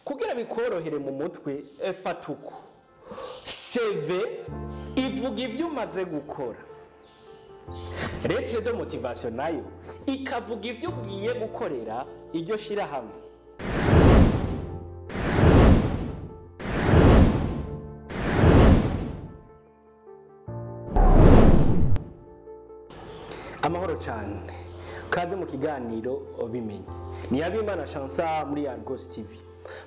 Kugira bikorohere mu mutwe, fata uko: CV ivuga ibyo umaze gukora, lettre de motivation nayo ikavuga ibyo ugiye gukorera iryo shirahamwe. Amahoro cyane, kaze mu kiganiro Bimenye. Ni Abimana Shansa muri Argos TV.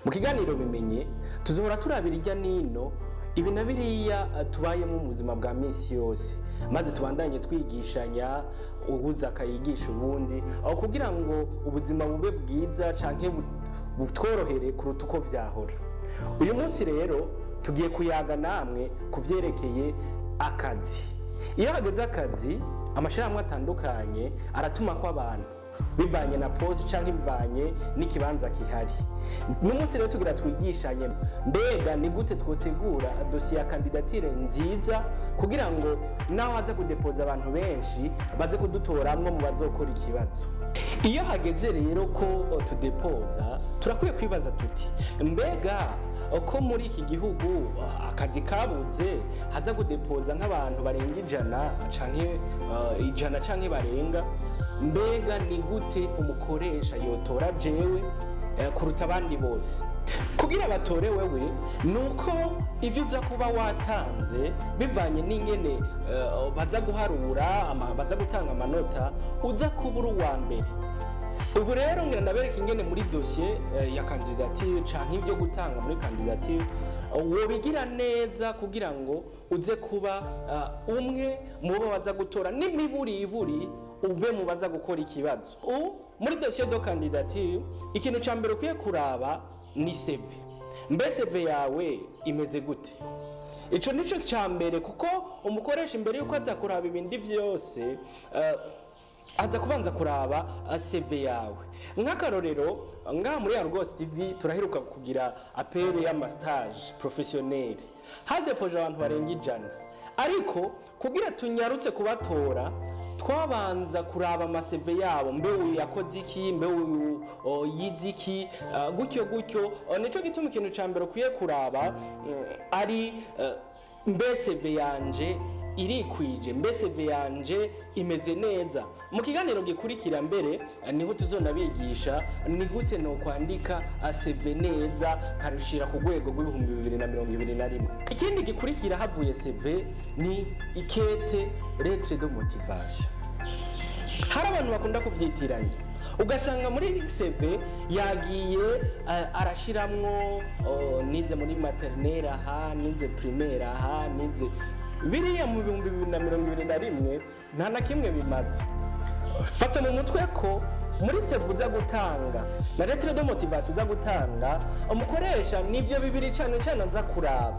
Mu kiganiro Bimenye tuzohora turabira irya nino ibi na biriya tubayemo mu buzima bwa minsi yose, maze tubandanye twigishanya, ubuza akayigisha ubundi, aho kugira ngo ubuzima bube bwiza canke butworohere kuruta uko vyahora. Uyu munsi rero tugiye kuyaga namwe ku vyerekeye akazi. Iyo hageze akazi, amashirahamwe atandukanye aratuma ko abantu bivanye na poste canke bivanye n'ikibanza kihari. N'umunsi rero tugira twigishanye mbega ni gute twotegura dosiye ya candidature nziza kugira ngo naho haze kudepoza abantu benshi baze kudutoramwo mu bazokora ikibazo. Iyo hageze rero ko tudepoza, turakwiye kwibaza tuti: mbega ko muri iki gihugu akazi kabuze, haza kudepoza nk'abantu barenga 100 canke 100 canke barenga, mbega ni gute umukoresha yotora jewe kuruta abandi bose? Kugira batore wewe nuko ivyo uza kuba watanze bivanye n'ingene baza guharura, baza gutanga amanota, uza kuba uri uwa mbere. Ubu rero ngira ndabereka ingene muri dossier ya candidature canke ivyo gutanga muri candidature wobigira neza kugira ngo uze kuba umwe mu bo baza gutora, n'imiburiburi ube mu baza gukora ikibazo. Muri dossier de candidature ikintu ca mbere ukwiye kuraba ni CV. Mbe CV yawe imeze gute? Ico nico ca mbere, kuko umukoresha imbere yuko aza kuraba ibindi vyose aza kubanza kuraba CV yawe. Nk'akarorero, ngaha muri Argos TV turaheruka kugira appel y'ama stage professionnel, hadepoje abantu barenga 100, ariko kugira tunyarutse kubatora twabanza kuraba ama CV yabo: mbe uyu yakoze iki, mbe uyu yize iki, gutyo gutyo. Nico gituma ikintu ca mbere ukwiye kuraba ari mbe CV yanje irikwije, mbe CV yanje imeze neza. Mu kiganiro gikurikira mbere niho tuzonabigisha ni gute no kwandika CV neza nkarushira ku rwego rw'2021. Ikindi gikurikira havuye CV ni ikete, lettre de motivation. Hari abantu bakunda kuvyitiranya, ugasanga muri CV yagiye arashiramwo nize muri maternelle aha, nize primaire aha, nize biriya. Mu 2021 nta na kimwe bimaze. Fata mu mutwe ko muri CV uza gutanga na lettre de motivation uza gutanga, umukoresha nivyo bibiri cane cane aza kuraba.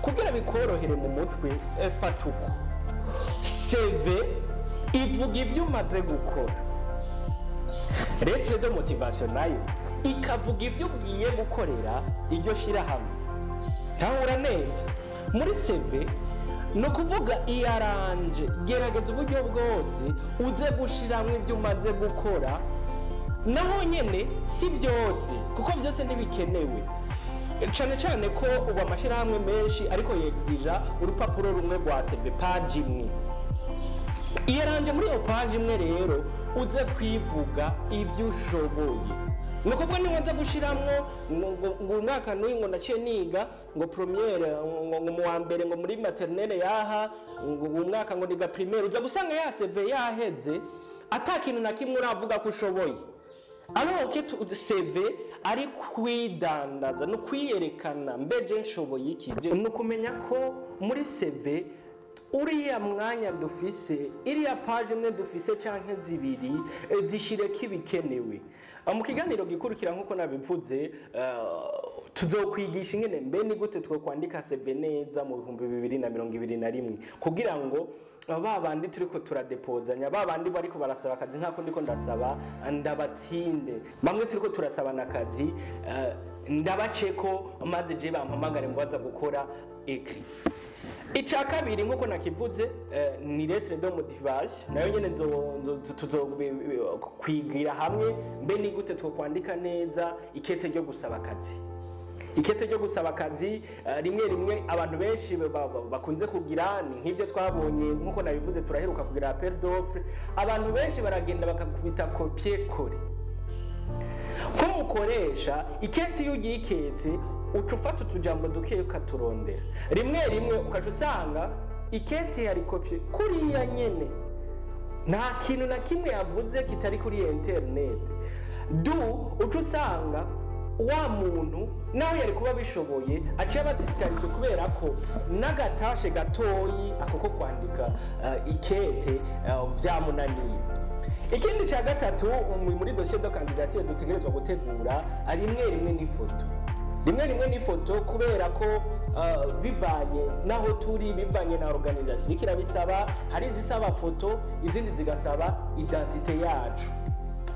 Kugira bikorohere mu mutwe, fata uko: CV ivuga ibyo umaze gukora, lettre de motivation nayo ikavuga ibyo ugiye gukorera iryo shirahamwe. Ntahura neza. Muri CV ni ukuvuga iyaranje, gerageza uburyo bwose uze gushiramwo ibyo umaze gukora. Naho nyene si byose, kuko byose ntibikenewe, cane cane ko ubu amashirahamwe menshi ariko yegzija urupapuro rumwe rwa CV, page imwe. Iyaranje muri iyo page imwe rero uze kwivuga ibyo ushoboye. Ni ukuvuga niba nza gushiramwo ngo umwaka n'uyu ngo naciye niga ngo première, ngo mu wa mbere, ngo muri maternelle yaha, ngo uyu mwaka ngo niga primaire, uza gusanga ya CV yaheze ata kintu na kimwe uravuga ko ushoboye. Alors que CV ari kwidandaza no kwiyerekana: mbeje nshoboye iki? Ni ukumenya ko muri CV uriya mwanya dufise, iriya page imwe dufise canke zibiri, zishireko ibikenewe. Mu kiganiro gikurikira, nk'uko nabivuze, tuzokwigisha ingene mbe ni gute twokwandika CV neza mu 2021, kugira ngo ba bandi turiko turadepozanya, ba bandi bariko barasaba akazi nk'ako ndiko ndasaba, ndabatsinde. Bamwe turiko turasabana akazi, ndabaceko, maze je bampamagare ngo baza gukora écrit. Icya kabiri, nk'uko nakivuze, ni lettre de motivation. Nayo nyene tuzokwigira hamwe mbe ni gute twokwandika neza ikete ryo gusaba akazi. Ikete ryo gusaba akazi, rimwe rimwe abantu benshi bakunze kugira ni nk'ivyo twabonye, nk'uko nabivuze, turaheruka kugira appel d'offre, abantu benshi baragenda bakakubita copier-coller. Ko mukoresha ikete, iyo ugiye iketse uca ufata utujambo dukeya ukaturondera, rimwe rimwe ukaca usanga ikete yari copié kuriya nyene, nta kintu na kimwe yavuze kitari kuri internet. Du uca usanga wa muntu nawe yari kuba bishoboye aciye aba disqualifié, kubera ko n'agatashe gatoyi ako ko kwandika ikete vyamunaniye. Ikindi cya gatatu muri dossier de candidature dutegerezwa gutegura, rimwe rimwe n'ifoto, rimwe rimwe n'ifoto, kubera ko bivanye n'aho turi, bivanye na organisation iriko irabisaba, hari izisaba foto, izindi zigasaba identité yacu.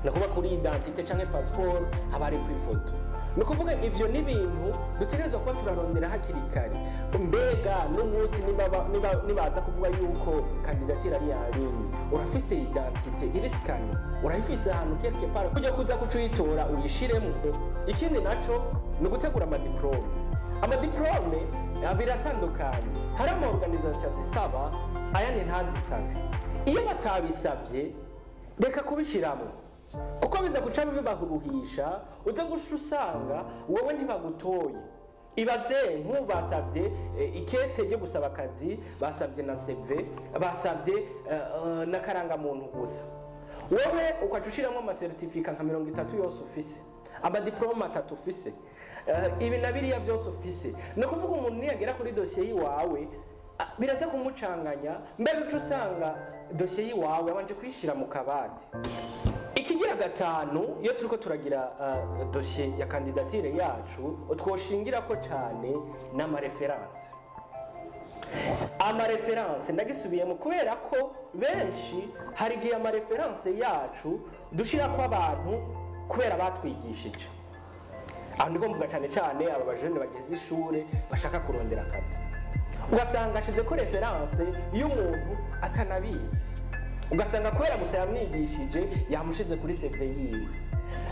Ni ukuvuga kuri identité canke passeport haba hari ku ifoto. Ni ukuvuga ivyo ni ibintu dutegerezwa kuba turarondera hakiri kare. Mbega n'umunsi nibaza kuvuga yuko candidature ari yabindi, urafise identité iri scannée, urayifise ahantu quelque part kujya kuza kuca uyitora uyishiremo? Ikindi naco ni ugutegura amadiplôme. Amadiplôme biratandukanye, hari ama organisation azisaba, ayandi ntazisabe. Iyo batabisabye, reka kubishyiramo, kuko biza guca bibahuruhisha, uza guca usanga wowe ntibagutoye. Ibaze nk'ubu basabye ikete ryo gusaba akazi, basabye na CV, basabye n'akarangamuntu gusa, wowe ukaca ushyiramo amacertificat nka 30 yose ufise, amadiplôme 3 ufise, ibi na biriya byose ufise. Ni ukuvuga umuntu niyagera kuri dosiye y'iwawe biraza kumucanganya, mbere uca usanga dosiye y'iwawe abanje kuyishyira mu kabati. Ikigira gatanu, iyo turiko turagira dosiye ya candidature yacu, twoshingira ko cyane n'amaréférences. Amaréférences ndagisubiyemo, kubera ko benshi hari igihe amaréférences yacu dushira ko abantu kubera batwigishije. Aho ndiko mvuga cyane cyane aba bajene bageze ishure bashaka kurondera akazi, ugasanga ashize ko référence y'umuntu atanabizi, ugasanga kubera gusa yamwigishije yamushize kuri CV yiwe.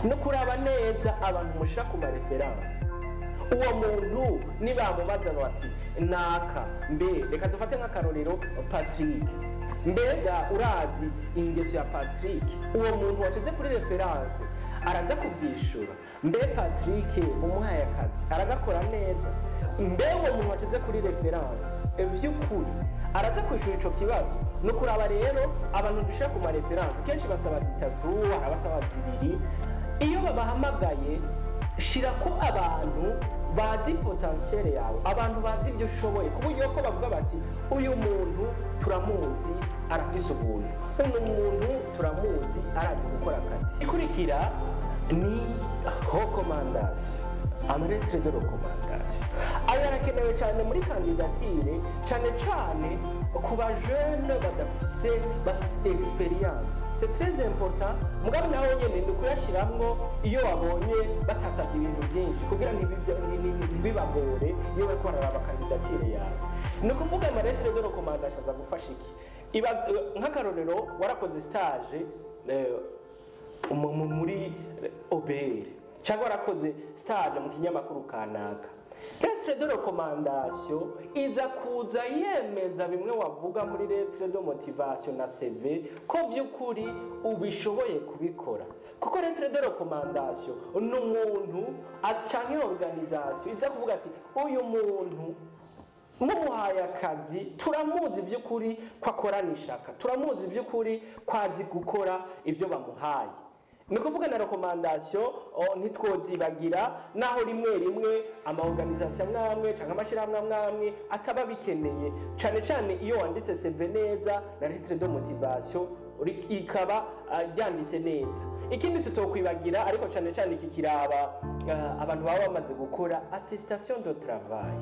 No kuraba neza abantu mushira ku maréférences, uwo muntu nibamubaza bati naka, mbe reka dufate nk'akarorero Patrick, mbega urazi ingeso ya Patrick? Uwo muntu washize kuri référence araza kubyishura? Mbe Patrick umuhaye akazi aragakora neza? Mbe uwo muntu washize kuri référence vy'ukuri araza kwishura ico kibazo? Ni ukuraba rero abantu dushira ku maréférences, kenshi basaba zitatu, hari abasaba zibiri. Iyo babahamagaye, shira ko abantu bazi potentiel yawe, abantu bazi ibyo ushoboye, ku buryo ko bavuga bati uyu muntu turamuzi arafise ubuntu, uyu muntu turamuzi arazi gukora akazi. Ikurikira ni recommandation, amalettre de recommandation. Ayo arakenewe cyane muri candidature, cyane cyane ku ba jeune badafise expérience, c'est très important. Mugabo nawe nyene ni kuyashiramwo iyo wabonye batasabye ibintu byinshi, kugira ntibibagore iyo bariko bararaba candidature yawe. Ni ukuvuga amalettre de recommandation aza gufasha iki? Nk'akarorero, warakoze stage muri OBR, cyangwa warakoze stage mu kinyamakuru kanaka, lettre de recommandation iza kuza yemeza bimwe wavuga muri lettre de motivation na CV, ko vy'ukuri ubishoboye kubikora. Kuko lettre de recommandation ni umuntu canke organisation iza kuvuga ati uyu muntu mumuhaye akazi turamuzi by'ukuri ko akorana ishaka, turamuzi by'ukuri ko azi gukora ibyo bamuhaye. Ni ukuvuga na recommandation ntitwozibagira, naho rimwe rimwe amaorganisation amwe amwe canke amashyirahamwe amwe amwe ataba bikeneye, cane cane iyo wanditse CV neza na lettre de motivation ikaba ryanditse neza. Ikindi tutokwibagira, ariko cane cane iki kiraba abantu baba bamaze gukora, attestation de travail.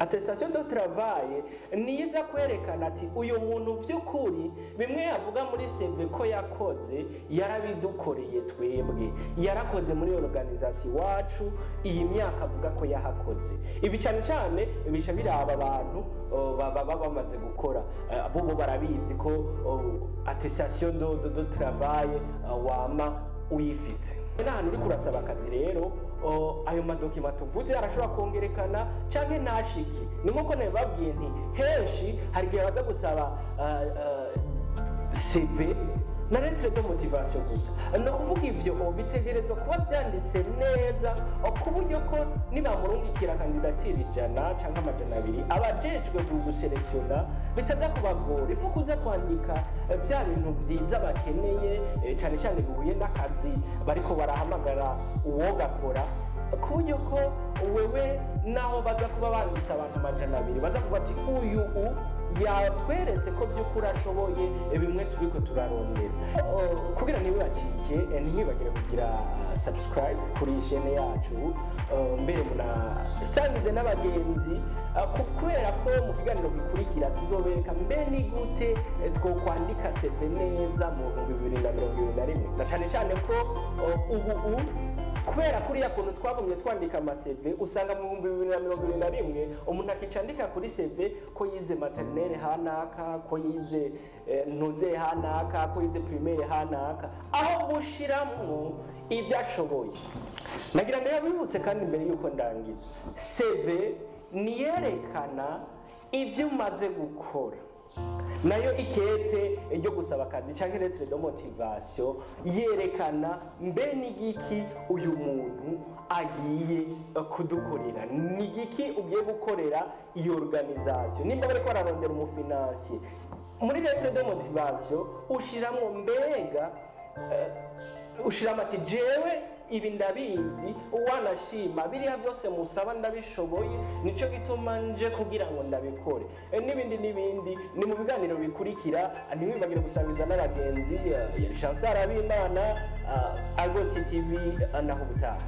Attestation de travail niyo iza kwerekana ati uyu muntu by'ukuri bimwe yavuga muri CV ko yakoze, yarabidukoreye twebwe, yarakoze muri organisation iwacu iyi myaka avuga ko yahakoze. Ibi cyane cyane bica biraba abantu baba bamaze gukora. Bo barabizi ko attestation de travail wama uyifise. N'ahantu uri kurasaba akazi rero, ayo ma documents tuvuze arashobora kongerekana canke ntashike. Ni nkuko nabibabwiye nti henshi hari igihe baza gusaba CV na lettre de motivation gusa. Ni ukuvuga ivyo bitegerezwa kuba vyanditse neza, ku buryo ko nibamurungikira candidatures 100 canke 200, abajejwe gusélectionna bitaza kubagora. Ifu kuza kwandika vya bintu vyiza bakeneye, cane cane bihuye n'akazi bariko barahamagara uwogakora, ku buryo ko wewe naho baza kuba banditse abantu 200, baza kuvuga ati: "Uyu yatweretse ko by'ukuri ashoboye bimwe turiko turarondera." Kugira ntibibacike, ntimwibagire kugira subscribe kuri iyi chaîne yacu, mbere munasangize n'abagenzi, kubera ko mu kiganiro gikurikira tuzobereka mbe ni gute twokwandika CV neza mu 2021, na cane cane ko ubu kubera kuriya kuntu twagumye twandika ama CV, usanga mu 2021 umuntu akicandika kuri CV ko yize maternelle hanaka, ko yize ntuze hanaka, ko yize primaire hanaka, aho gushiramwo ibyo ashoboye. Nagira ndabibutse kandi mbere yuko ndangiza, CV niyerekana ibyo umaze gukora, nayo ikete ryo gusaba akazi cyangwa lettre de motivation yerekana mbe n'igiki uyu muntu agiye kudukorera, ni igiki ugiye gukorera iyo organisation. Nimba bariko bararondera umu financier, muri lettre de motivation ushiramwo mbega ushiramo ati: "Jewe ibi ndabizi, uwanashima biriya byose musaba ndabishoboye, nico gituma nje kugira ngo ndabikore." N'ibindi n'ibindi ni mu biganiro bikurikira. Ntimwibagire gusangiza n'abagenzi. Chancel Abimana, Argos TV, naho ubutaha.